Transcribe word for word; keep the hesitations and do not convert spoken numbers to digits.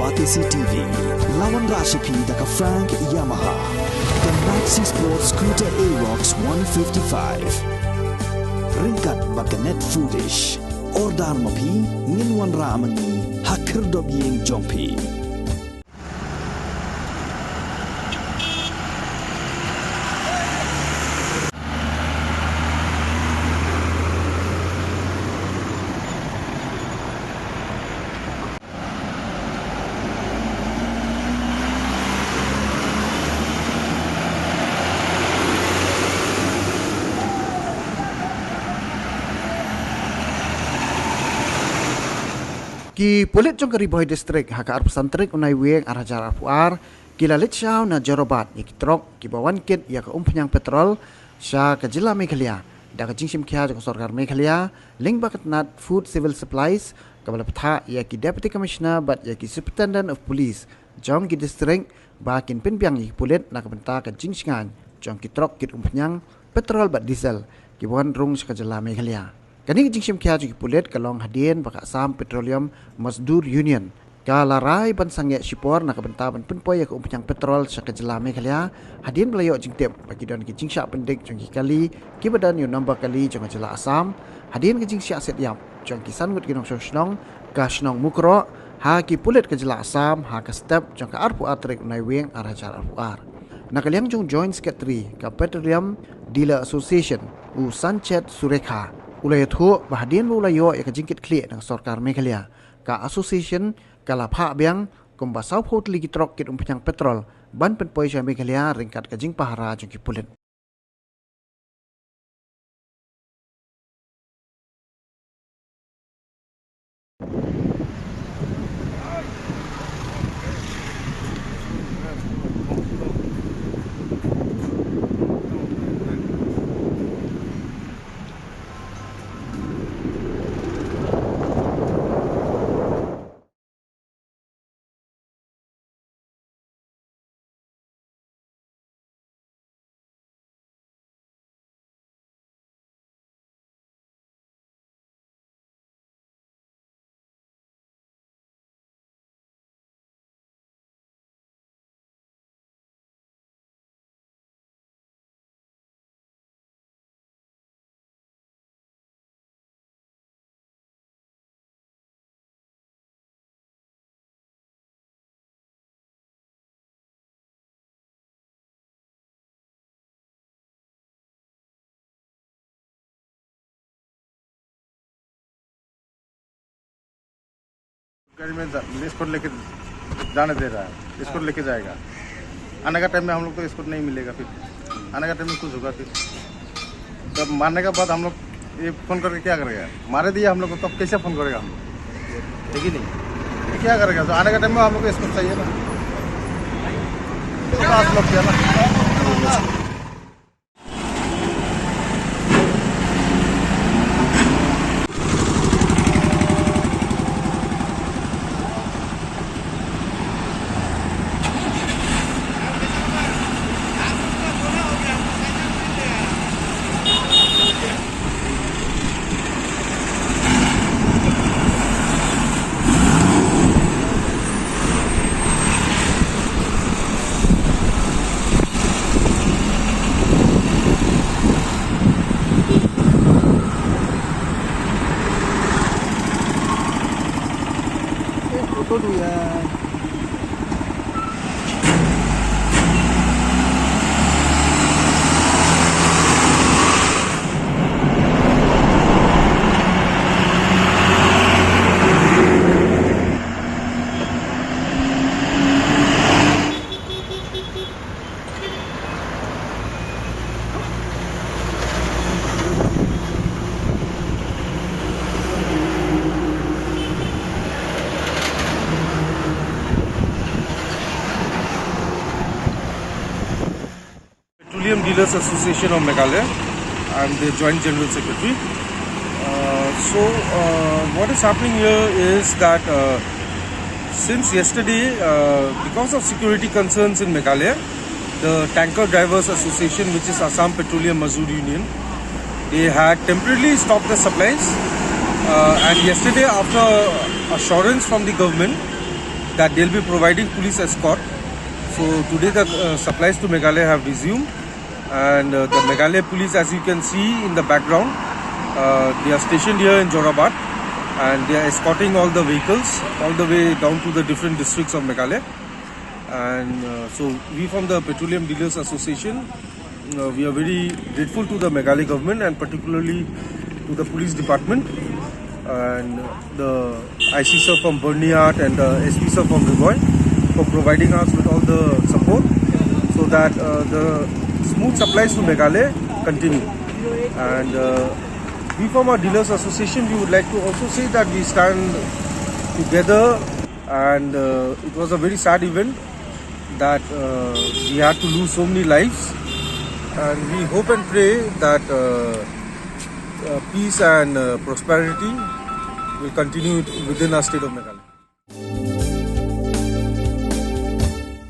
Batesi T V, la wanrah sha phi da ka Frank Yamaha, ka Maxi Sport Scooter Aerox one fifty-five. Ryngkat bad ka Net Foodish. Order ma phi, ngin wanrah ma ngi ha khyrdop ïing jong phi. Ki pulit jong ka Ri Bhoi District ha ka arphew san tarik u Naiwieng ar hajar arphew ar ki la leit shaw na Jorabat ïa ki trok kiba wan kit ïa ka umphniang petrol sha ka jylla Meghalaya da ka jingshim khia jong ka sorkar Meghalaya lyngba ka tnat Food Civil Supplies kaba la bthah ïa ki Deputy Commissioner bad ïa ki Superintendent of Police jong ki district ba kin pynbiang ïa ki pulit na ka bynta ka jingshngaiñ jong ki trok kit umphniang petrol bad diesel kiba wan rung sha ka jylla Meghalaya. Kane ka jingshim khia jong ki pulit ka long hadien ba ka Assam Petroleum Mazdoor Union ka la rai ban sangeh shipor na ka bynta ban pynpoi ïa ka umphniang petrol sha ka jylla Meghalaya hadien ba la ïoh jingtip ba ki don ki jingshah pyndik jong ki kali kiba don ïa u nombar kali jong ka jylla Assam hadien ka jingshah set ïap jong ki san ngut ki nongshong shnong ka shnong Mukroh ha ki pulit ka jylla Assam ha ka step jong ka arphew ar tarik u Naiwieng ar hajar arphew ar. Na ka liang jong Joint Secretary ka Petroleum Dealer Association u Sanchet Surekha u la ïathuh ba hadien ba u la ïoh ïa ka jingkitkhlieh na ka sorkar Meghalaya, ka association ka la phah biang kumba sawphew tylli ki trok kit umphniang petrol ban pynpoi sha Meghalaya ryngkat ka jingpahara jong ki pulit. गाड़ी में जा-, एस्कॉर्ट लेके जाने दे रहा है, एस्कॉर्ट लेके जाएगा। आने का टाइम में हम लोग को एस्कॉर्ट नहीं मिलेगा, फिर आने का टाइम में कुछ होगा फिर। तब मारने के बाद हम लोग ये फोन करके क्या करेगा? मारे दिया हम लोग को, तब कैसे फोन करेगा हम लोग? ठीक ही नहीं। ये क्या करेगा? तो आने का टाइम में हम लोग को एस्कॉर्ट चाहिए ना। तो पास लोग किया ना। Petroleum Dealers Association of Meghalaya. I'm the Joint General Secretary. Uh, so, uh, what is happening here is that, uh, since yesterday, uh, because of security concerns in Meghalaya, the Tanker Drivers Association, which is Assam Petroleum Mazdoor Union, they had temporarily stopped the supplies. Uh, and yesterday, after assurance from the government, that they'll be providing police escort. So today the uh, supplies to Meghalaya have resumed, and uh, the Meghalaya police, as you can see in the background, uh, they are stationed here in Jorabat, and they are escorting all the vehicles all the way down to the different districts of Meghalaya. And uh, so we from the Petroleum Dealers Association, uh, we are very grateful to the Meghalaya government and particularly to the police department and the I C sir from Byrnihat and the S P sir from Ri Bhoi for providing us with all the support so that uh, the smooth supplies to Meghalaya continue. And uh, we from our Dealers Association, we would like to also say that we stand together, and uh, it was a very sad event that uh, we had to lose so many lives, and we hope and pray that uh, uh, peace and uh, prosperity will continue within our state of Meghalaya.